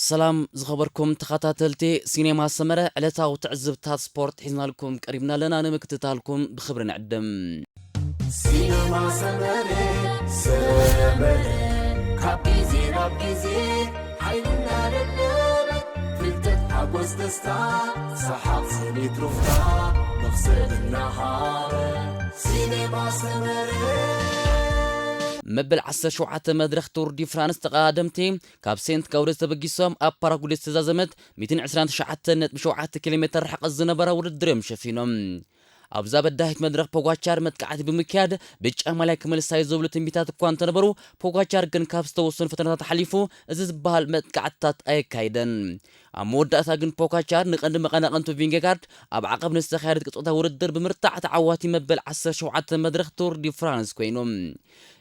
ሰላም ዝኸበርኩም ተኸታተልቲ ሲኔማ ሰመረ፣ ዕለታዊ ትዕዝብታት ስፖርት ሒዝናልኩም ቀሪብና ኣለና። ንምክትታልኩም ብኽብሪ ንዕድም። ሲነማ ሰመረ፣ ሰመረ፣ ካብ ግዜ ናብ ግዜ ሓይልና ደለበ፣ ፍልጠት፣ ሓጎስ፣ ደስታ፣ ሰሓቕ፣ ስኒት፣ ሩፍታ፣ መኽሰብ እናሃበ፣ ሲነማ ሰመረ። መበል ዓሰርተ ሸውዓተ መድረኽ ቱር ዲ ፍራንስ ተቐዳደምቲ ካብ ሴንት ጋውደስ ተበጊሶም ኣብ ፓራጉዴ ዝተዛዘመት ሚእትን ዕስራን ትሽዓተን ነጥቢ ሸውዓተ ኪሎ ሜትር ርሕቀት ዝነበራ ውድድር እዮም ሸፊኖም። ኣብዛ በዳሂት መድረኽ ፖጋቻር መጥቃዕቲ ብምክያድ ብጫ ማልያ ክመልሳ እዩ ዝብሉ ትንቢታት እኳ እንተነበሩ፣ ፖጋቻር ግን ካብ ዝተወሰኑ ፈተናታት ሓሊፉ እዚ ዝበሃል መጥቃዕትታት ኣየካይደን። ኣብ መወዳእታ ግን ፖጋቻር ንቐንዲ መቐናቕንቱ ቪንጌጋርድ ኣብ ዓቐብ ንዝተኻየደት ቅጽበታዊ ውድድር ብምርታዕ ተዓዋቲ መበል ዓሰርተ ሸውዓተ መድረኽ ቱር ዲ ፍራንስ ኮይኑ።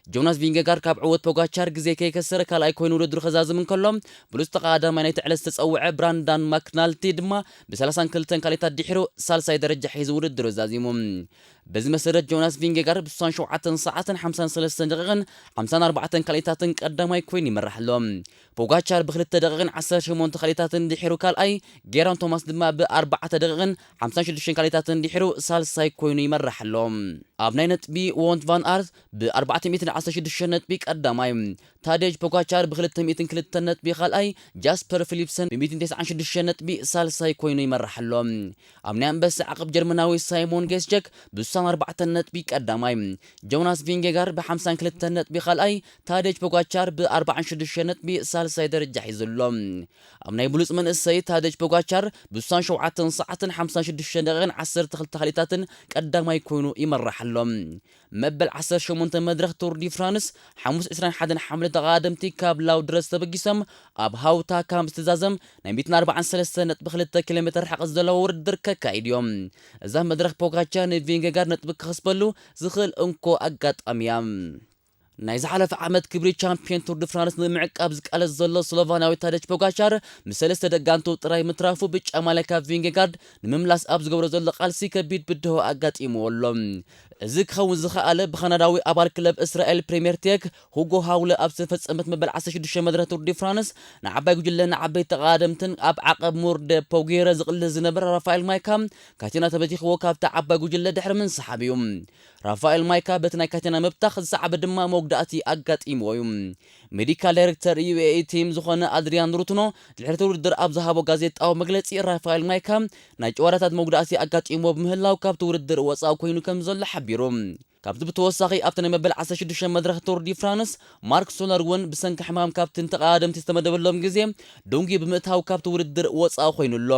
ጆናስ ቪንጌጋርድ ካብ ዕወት ፖጋቻር ግዜ ከይከሰረ ካልኣይ ኮይኑ ውድድሩ ከዛዝም እንከሎ፣ ብሉጽ ተቐዳዳማይ ናይቲ ዕለት ዝተጸውዐ ብራንዳን ማክናልቲ ድማ ብ ሰላሳን ክልተን ካልኢታት ድሒሩ ሳልሳይ ደረጃ ሒዙ ውድድሩ ዛዚሙ። በዚ መሰረት ጆናስ ቪንጌጋርድ ብ ስሳን ሸውዓተን ሰዓትን ሓምሳን ሰለስተን ደቂቕን ሓምሳን ኣርባዕተን ካልኢታትን ቀዳማይ ኮይኑ ይመርሕ ኣሎ። ፖጋቻር ብክልተ ደቂቕን ዓሰርተ ሸሞንተ ካልኢታትን ድሒሩ ካልኣይ፣ ጌራን ቶማስ ድማ ብኣርባዕተ ደቂቕን ሓምሳን ሽዱሽተን ካልኢታትን ድሒሩ ሳልሳይ ኮይኑ ይመርሕ ኣሎ። ኣብ ናይ ነጥቢ፣ ዎንት ቫን ኣርት ብ ኣርባዕተ ሚእትን ዓሰርተ ሽዱሽተ ነጥቢ ቀዳማይ፣ ታዴጅ ፖጋቻር ብ ክልተ ሚእትን ክልተን ነጥቢ ካልኣይ፣ ጃስፐር ፊሊፕሰን ብ ሚእትን ተስዓን ሽዱሽተ ነጥቢ ሳልሳይ ኮይኑ ይመርሕ ኣሎ። ኣብ ናይ ኣንበሳ ዓቐብ ጀርመናዊ ሳይሞን ጌስጀክ ብ ስሳን ኣርባዕተን ነጥቢ ቀዳማይ፣ ጆናስ ቪንጌጋርድ ብ ሓምሳን ክልተን ነጥቢ ካልኣይ፣ ታዴጅ ፖጋቻር ብ ኣርባዓን ሽዱሽተ ነጥቢ ሳልሳይ ደረጃ ሒዙ ኣሎ። ኣብ ናይ ብሉጽ መንእሰይ ታዴጅ ፖጋቻር ብ ስሳን ሸውዓተን ሰዓትን ሓምሳን ሽዱሽተ ደቂቕን ዓሰርተ ክልተ ካልኢታትን ቀዳማይ ኮይኑ ይመርሕ ኣሎ። መበል ዓሰርተ ሸሞንተ መድረኽ ቱር ዲ ፍራንስ ሓሙስ ዕስራን ሓደን ሓምለ ተቐዳደምቲ ካብ ላውድረስ ተበጊሶም ኣብ ሃውታ ካምፕ ዝትዛዘም ናይ ሚእትን ኣርባዓን ሰለስተን ነጥቢ ክልተ ኪሎ ሜትር ርሕቀት ዘለዎ ውድድር ከካይድ እዮም። እዛ መድረኽ ፖጋቻር ንቪንጌጋርድ ነጥቢ ክኸስበሉ ዝኽእል እንኮ ኣጋጣሚ እያ። ናይ ዝሓለፈ ዓመት ክብሪ ቻምፒዮን ቱር ዲ ፍራንስ ንምዕቃብ ዝቃለስ ዘሎ ስሎቫንያዊ ታደጅ ፖጋቻር ምስ ሰለስተ ደጋንቱ ጥራይ ምትራፉ ብጫ ማልያ ካብ ቪንጌጋርድ ንምምላስ ኣብ ዝገብሮ ዘሎ ቃልሲ ከቢድ ብድሆ ኣጋጢምዎ ኣሎ። እዚ ክኸውን ዝኸኣለ ብካናዳዊ ኣባል ክለብ እስራኤል ፕሪምየር ቴክ ሁጎ ሃውለ ኣብ ዝተፈጸመት መበል ዓሰርተ ሽዱሽተ መድረኽ ቱር ዲ ፍራንስ ንዓባይ ጉጅለ ንዓበይቲ ተቐዳደምትን ኣብ ዓቐብ ሙር ደ ፖጌረ ዝቕልስ ዝነበረ ራፋኤል ማይካ ካቴና ተበቲኽዎ ካብታ ዓባይ ጉጅለ ድሕሪ ምንስሓብ እዩ። ራፋኤል ማይካ በቲ ናይ ካቴና ምብታኽ ዝሰዓበ ድማ መጉዳእቲ ኣጋጢምዎ እዩ። ሜዲካል ዳይሬክተር ዩ ኤ ኢ ቲም ዝኾነ ኣድሪያን ሩትኖ ድሕሪ እቲ ውድድር ኣብ ዝሃቦ ጋዜጣዊ መግለጺ፣ ራፋኤል ማይካ ናይ ጨዋታታት መጉዳእቲ ኣጋጢምዎ ብምህላው ካብቲ ውድድር ወጻኢ ኮይኑ ከም ዘሎ ሓቢሩ። ካብዚ ብተወሳኺ ኣብቲ ናይ መበል ዓሰርተ ሽዱሽተ መድረኽ ቱር ዲ ፍራንስ ማርክ ሶለር እውን ብሰንኪ ሕማም ካብቲ ንተቐዳደምቲ ዝተመደበሎም ግዜ ደንጉዩ ብምእታው ካብቲ ውድድር ወጻኢ ኮይኑ ኣሎ።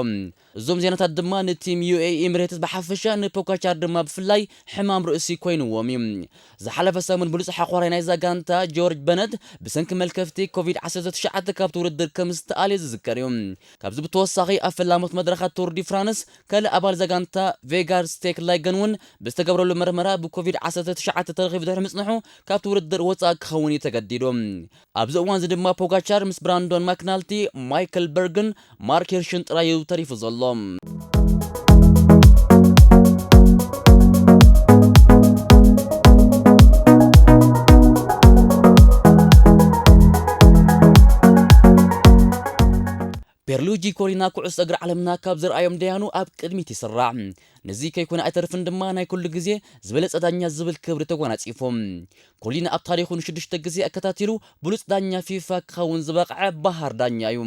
እዞም ዜናታት ድማ ንቲም ዩ ኤ ኢ ኤምሬትስ ብሓፈሻ ንፖጋቻር ድማ ብፍላይ ሕማም ርእሲ ኮይንዎም እዩ። ዝሓለፈ ሰሙን ብሉጽ ሓኳራይ ናይዛ ጋንታ ጆርጅ በነት ብሰንኪ መልከፍቲ ኮቪድ ዓሰርተ ትሽዓተ ካብቲ ውድድር ከም ዝተኣልየ ዝዝከር እዩ። ካብዚ ብተወሳኺ ኣብ ፈላሞት መድረኻት ቱር ዲ ፍራንስ ካልእ ኣባል እዛ ጋንታ ቬጋር ስቴክ ላይገን እውን ብዝተገብረሉ መርመራ ብኮቪድ ዓሰርተ ትሽዓተ ተረኺቡ ድሕሪ ምጽንሑ ካብቲ ውድድር ወጻኢ ክኸውን እዩ ተገዲዱ። ኣብዚ እዋን እዚ ድማ ፖጋቻር ምስ ብራንዶን ማክናልቲ፣ ማይክል በርግን ማርክ ሂርሽን ጥራይ እዩ ተሪፉ ዘሎ። ፔርሉጂ ኮሊና ኩዕሶ እግሪ ዓለምና ካብ ዝረኣዮም ደያኑ ኣብ ቅድሚት ይስራዕ። ነዚ ከይኮነ ኣይተርፍን ድማ ናይ ኩሉ ግዜ ዝበለጸ ዳኛ ዝብል ክብሪ ተጎናጺፉ። ኮሊና ኣብ ታሪኹ ንሽዱሽተ ግዜ ኣከታቲሉ ብሉጽ ዳኛ ፊፋ ክኸውን ዝበቕዐ በሃር ዳኛ እዩ።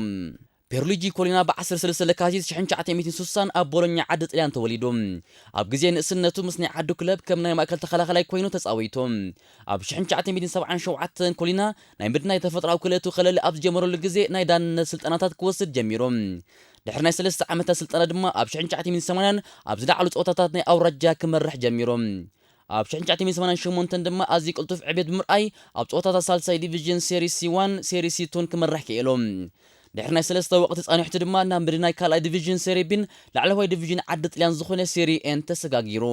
ፔርሉጂ ኮሊና ብ ዓሰርተ ሰለስተ ለካቲት ሽሕን ትሽዓተ ሚእትን ስሳን ኣብ ቦሎኛ ዓዲ ጥልያን ተወሊዱ። ኣብ ግዜ ንእስነቱ ምስ ናይ ዓዱ ክለብ ከም ናይ ማእከል ተኸላኸላይ ኮይኑ ተጻዊቱ። ኣብ ሽሕን ትሽዓተ ሚእትን ሰብዓን ሸውዓተን ኮሊና ናይ ምድናይ ተፈጥሮኣዊ ክእለቱ ከለሊ ኣብ ዝጀመረሉ ግዜ ናይ ዳንነት ስልጠናታት ክወስድ ጀሚሩ። ድሕሪ ናይ ሰለስተ ዓመታት ስልጠና ድማ ኣብ ሽሕን ትሽዓተ ሚእትን ሰማንያን ኣብ ዝለዓሉ ጸወታታት ናይ ኣውራጃ ክመርሕ ጀሚሩ። ኣብ ሽሕን ትሽዓተ ሚእትን ሰማንያን ሸሞንተን ድማ ኣዝዩ ቅልጡፍ ዕቤት ብምርኣይ ኣብ ጸወታታት ሳልሳይ ዲቪዥን ሴሪ ሲ ዋን፣ ሴሪ ሲ ቱን ክመርሕ ክኢሉ። ድሕሪ ናይ ሰለስተ ወቕቲ ጻንሖት ድማ ናብ ምድናይ ካልኣይ ዲቪዥን ሴሪ ቢን ላዕለዋይ ዲቪዥን ዓዲ ጥልያን ዝኾነ ሴሪ ኤን ተሰጋጊሩ።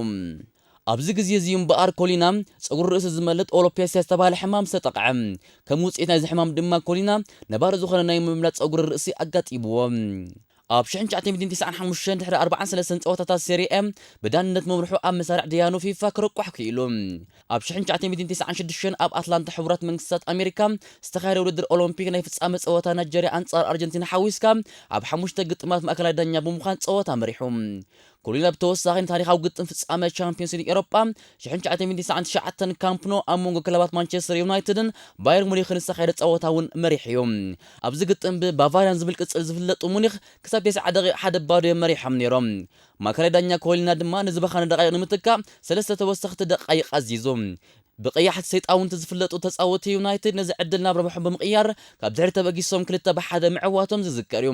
ኣብዚ ግዜ እዚ እምበኣር ኮሊና ጸጉሪ ርእሲ ዝመልጥ ኦሎፔሲያ ዝተባህለ ሕማም ዝተጠቕዐ። ከም ውጽኢት ናይዚ ሕማም ድማ ኮሊና ነባሪ ዝኾነ ናይ ምምላጥ ጸጉሪ ርእሲ ኣጋጢምዎ። ኣብ ሽሕን ትሽዓተ ሚእትን ተስዓን ሓሙሽተን ድሕሪ ኣርባዓን ሰለስተን ጸወታታት ሴሪ ኤ ብዳንነት መምርሑ ኣብ መሳርዕ ደያኑ ፊፋ ክርቋሕ ክኢሉ። ኣብ ሽሕን ትሽዓተ ሚእትን ተስዓን ሽዱሽተን ኣብ ኣትላንታ ሕቡራት መንግስታት ኣሜሪካ ዝተኻየደ ውድድር ኦሎምፒክ ናይ ፍጻመ ጸወታ ናይጀርያ ኣንጻር ኣርጀንቲና ሓዊስካ ኣብ ሓሙሽተ ግጥማት ማእከላይ ዳኛ ብምዃን ጸወታ መሪሑ። ኮሊና ብተወሳኺ ንታሪኻዊ ግጥም ፍጻመ ቻምፒዮንስ ሊግ ኤሮጳ ሽሕን ትሽዓተ ሚእትን ተስዓን ትሽዓተን ካምፕ ኖ ኣብ መንጎ ክለባት ማንቸስተር ዩናይትድን ባየር ሙኒኽን ዝተኻየደ ጸወታ እውን መሪሑ እዩ። ኣብዚ ግጥም ብባቫሪያን ዝብል ቅጽል ዝፍለጡ ሙኒኽ ክሳብ ተስዓ ደቂቕ ሓደ ባዶ እዮም መሪሖም ነይሮም። ማእከላይ ዳኛ ኮሊና ድማ ንዝበኸነ ደቃይቕ ንምትካእ ሰለስተ ተወሰኽቲ ደቃይቕ ኣዚዙ። ብቐያሕቲ ሰይጣውንቲ ዝፍለጡ ተጻወቲ ዩናይትድ ነዚ ዕድል ናብ ረብሖም ብምቕያር ካብ ድሕሪ ተበጊሶም ክልተ ብሓደ ምዕዋቶም ዝዝከር እዩ።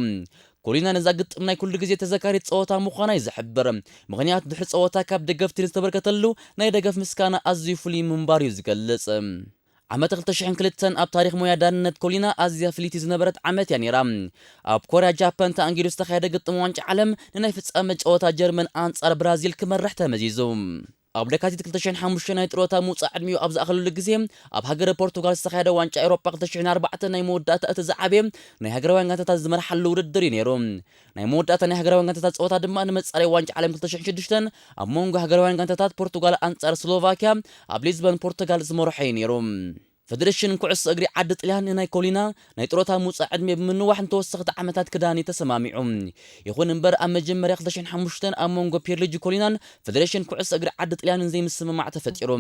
ኮሊና ነዛ ግጥም ናይ ኩሉ ግዜ ተዘካሪት ጸወታ ምዃና እዩ ዝሕብር። ምኽንያቱ ድሕሪ ጸወታ ካብ ደገፍቲ ንዝተበርከተሉ ናይ ደገፍ ምስጋና ኣዝዩ ፍሉይ ምንባር እዩ ዝገልጽ። ዓመት ክልተ ሽሕን ክልተን ኣብ ታሪኽ ሞያ ዳንነት ኮሊና ኣዝያ ፍልይቲ ዝነበረት ዓመት እያ ነይራ። ኣብ ኮርያ ጃፓን ተኣንጊዱ ዝተኻየደ ግጥም ዋንጫ ዓለም ንናይ ፍጻመ ጨወታ ጀርመን ኣንጻር ብራዚል ክመርሕ ተመዚዙ። ኣብ ለካቲት ክልተ ሽሕን ሓሙሽተን ናይ ጥሮታ ምውጻእ ዕድሚኡ ኣብ ዝኣኸለሉ ግዜ ኣብ ሃገረ ፖርቱጋል ዝተኻየደ ዋንጫ ኤሮፓ ክልተ ሽሕን ኣርባዕተን ናይ መወዳእታ እቲ ዝዓበየ ናይ ሃገራውያን ጋንታታት ዝመርሓሉ ውድድር እዩ ነይሩ። ናይ መወዳእታ ናይ ሃገራውያን ጋንታታት ጸወታ ድማ ንመጻረይ ዋንጫ ዓለም ክልተ ሽሕን ሽዱሽተን ኣብ መንጎ ሃገራውያን ጋንታታት ፖርቱጋል ኣንጻር ስሎቫኪያ ኣብ ሊዝበን ፖርቱጋል ዝመርሖ እዩ ነይሩ። ፈደረሽን ኩዕሶ እግሪ ዓዲ ጥልያን ንናይ ኮሊና ናይ ጥሮታ ምውጻእ ዕድሜ ብምንዋሕ ንተወሰኽቲ ዓመታት ክዳኒ ተሰማሚዑ። ይኹን እምበር ኣብ መጀመርያ ክልተ ሽሕን ሓሙሽተን ኣብ መንጎ ፒየርሉጂ ኮሊናን ፈደረሽን ኩዕሶ እግሪ ዓዲ ጥልያንን ዘይምስምማዕ ተፈጢሩ።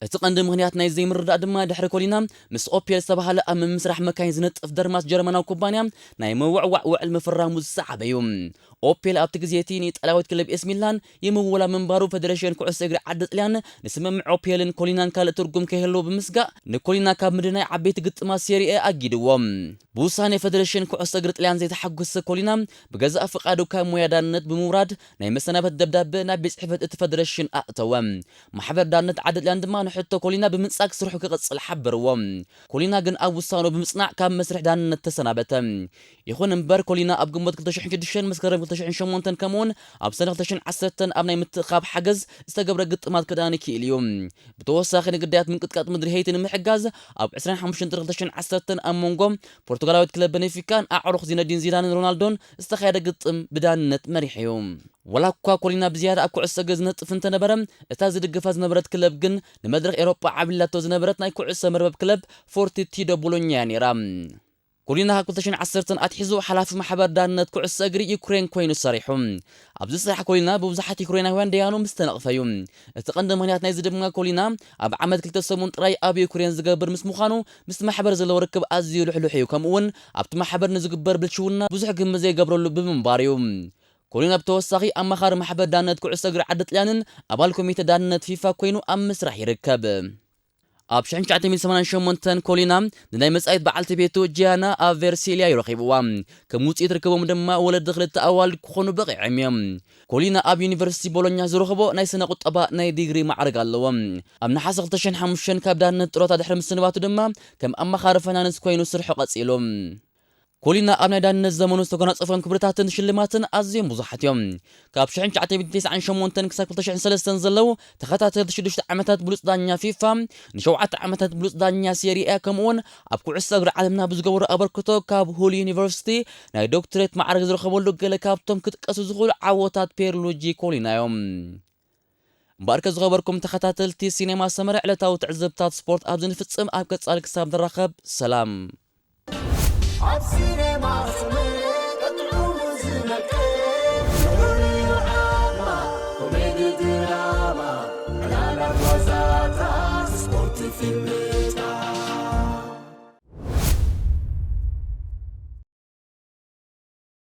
እቲ ቀንዲ ምኽንያት ናይ ዘይምርዳእ ድማ ድሕሪ ኮሊና ምስ ኦፔል ዝተባህለ ኣብ ምምስራሕ መካይን ዝነጥፍ ደርማስ ጀርመናዊ ኩባንያ ናይ ምውዕዋዕ ውዕል ምፍራሙ ዝሰዓበ እዩ። ኦፔል ኣብቲ ግዜ እቲ ንኢጣልያዊት ክለብ ኤስ ሚላን ይምውላ ምንባሩ ፈደረሽን ኩዕሶ እግሪ ዓዲ ጥልያን ንስምምዕ ኦፔልን ኮሊናን ካልእ ትርጉም ከይህልዎ ብምስጋእ ንኮሊና ካብ ምድናይ ዓበይቲ ግጥማት ሴሪኤ ኣጊድዎ። ብውሳኔ ፈደረሽን ኩዕሶ እግሪ ጥልያን ዘይተሓጎሰ ኮሊና ብገዛእ ፍቓዱ ካብ ሞያ ዳንነት ብምውራድ ናይ መሰናበት ደብዳበ ናብ ቤት ጽሕፈት እቲ ፈደረሽን ኣእተወ። ማሕበር ዳንነት ዓዲ ጥልያን ድማ ንሕቶ ኮሊና ብምንጻግ ስርሑ ክቕጽል ሓበርዎ። ኮሊና ግን ኣብ ውሳኑ ብምጽናዕ ካብ መስርሕ ዳንነት ተሰናበተ። ይኹን እምበር ኮሊና ኣብ ግንቦት ክልተ ሽሕን ሽዱሽተን መስከረም ክልተ ሽሕን ሸሞንተን ከምኡውን ኣብ ሰነ ክልተ ሽሕን ዓሰርተን ኣብ ናይ ምትእኻብ ሓገዝ ዝተገብረ ግጥማት ክዳኒ ክኢል እዩ። ብተወሳኺ ንግዳያት ምንቅጥቃጥ ምድሪ ሄይቲ ንምሕጋዝ ኣብ ዕስራን ሓሙሽተን ጥሪ ክልተ ሽሕን ዓሰርተን ኣብ መንጎ ፖርቱጋላዊት ክለብ በኔፊካን ኣዕሩኽ ዚነዲን ዚዳንን ሮናልዶን ዝተኻየደ ግጥም ብዳንነት መሪሑ እዩ። ወላ እኳ ኮሊና ብዝያዳ ኣብ ኩዕሶ እግሪ ዝነጥፍ እንተነበረ፣ እታ ዝድግፋ ዝነበረት ክለብ ግን ንመድረኽ ኤሮጳ ዓብሊላቶ ዝነበረት ናይ ኩዕሶ መርበብ ክለብ ፎርቲቲዶ ቦሎኛ እያ ነይራ። ኮሊና ካብ ክልተ ሽሕን ዓሰርተን ኣትሒዙ ሓላፊ ማሕበር ዳንነት ኩዕሶ እግሪ ዩክሬን ኮይኑ ሰሪሑ። ኣብዚ ስራሕ ኮሊና ብብዙሓት ዩክሬናውያን ደያኑ ምስ ተነቕፈ እዩ። እቲ ቀንዲ ምኽንያት ናይዚ ድማ ኮሊና ኣብ ዓመት ክልተ ሰሙን ጥራይ ኣብ ዩክሬን ዝገብር ምስ ምዃኑ ምስቲ ማሕበር ዘለዎ ርክብ ኣዝዩ ልሕሉሕ እዩ። ከምኡ እውን ኣብቲ ማሕበር ንዝግበር ብልሽውና ብዙሕ ግምት ዘይገብረሉ ብምንባር እዩ። ኮሊና ብተወሳኺ ኣማኻሪ ማሕበር ዳንነት ኩዕሶ እግሪ ዓዲ ጥልያንን ኣባል ኮሚተ ዳንነት ፊፋ ኮይኑ ኣብ ምስራሕ ይርከብ። ኣብ ሽሕን ትሽዓተ ሚእትን ሰማንያን ሸሞንተን ኮሊና ንናይ መጻኢት በዓልቲ ቤቱ ጂያና ኣብ ቨርሲልያ እዩ ረኺብዋ። ከም ውጽኢት ርክቦም ድማ ወለዲ ክልተ ኣዋልድ ክኾኑ በቒዖም እዮም። ኮሊና ኣብ ዩኒቨርሲቲ ቦሎኛ ዝረኽቦ ናይ ስነ ቁጠባ ናይ ዲግሪ ማዕረግ ኣለዎ። ኣብ ነሓሰ ክልተ ሽሕን ሓሙሽተን ካብ ዳንነት ጥሮታ ድሕሪ ምስንባቱ ድማ ከም ኣማኻሪ ፋይናንስ ኮይኑ ስርሑ ቀጺሉ። ኮሊና ኣብ ናይ ዳንነት ዘመኑ ዝተጎናጸፎም ክብርታትን ሽልማትን ኣዝዮም ብዙሓት እዮም። ካብ ሽሕን ትሽዓተ ሚእትን ተስዓን ሸሞንተን ክሳብ ክልተ ሽሕን ሰለስተን ዘለዉ ተኸታተልቲ ሽዱሽተ ዓመታት ብሉጽ ዳኛ ፊፋ፣ ንሸውዓተ ዓመታት ብሉጽ ዳኛ ሴሪኤ፣ ከምኡውን ኣብ ኩዕሶ እግሪ ዓለምና ብዝገበሮ ኣበርክቶ ካብ ሁል ዩኒቨርሲቲ ናይ ዶክትሬት ማዕረግ ዝረኸበሉ ገለ ካብቶም ክጥቀሱ ዝኽእሉ ዓወታት ፔርሉጂ ኮሊና እዮም። እምበኣርከ ዝኸበርኩም ተኸታተልቲ ሲኔማ ሰመረ ዕለታዊ ትዕዝብታት ስፖርት ኣብዚ ንፍጽም። ኣብ ቀጻሊ ክሳብ ንራኸብ ሰላም። ኣብ ሲኔማ ሰመረ ጥዑሙ ዝመቀ ፍሉይ ዓማ ኮሜዲ ድራማ ዕላላት ዋዛታት ስፖርት ፊልም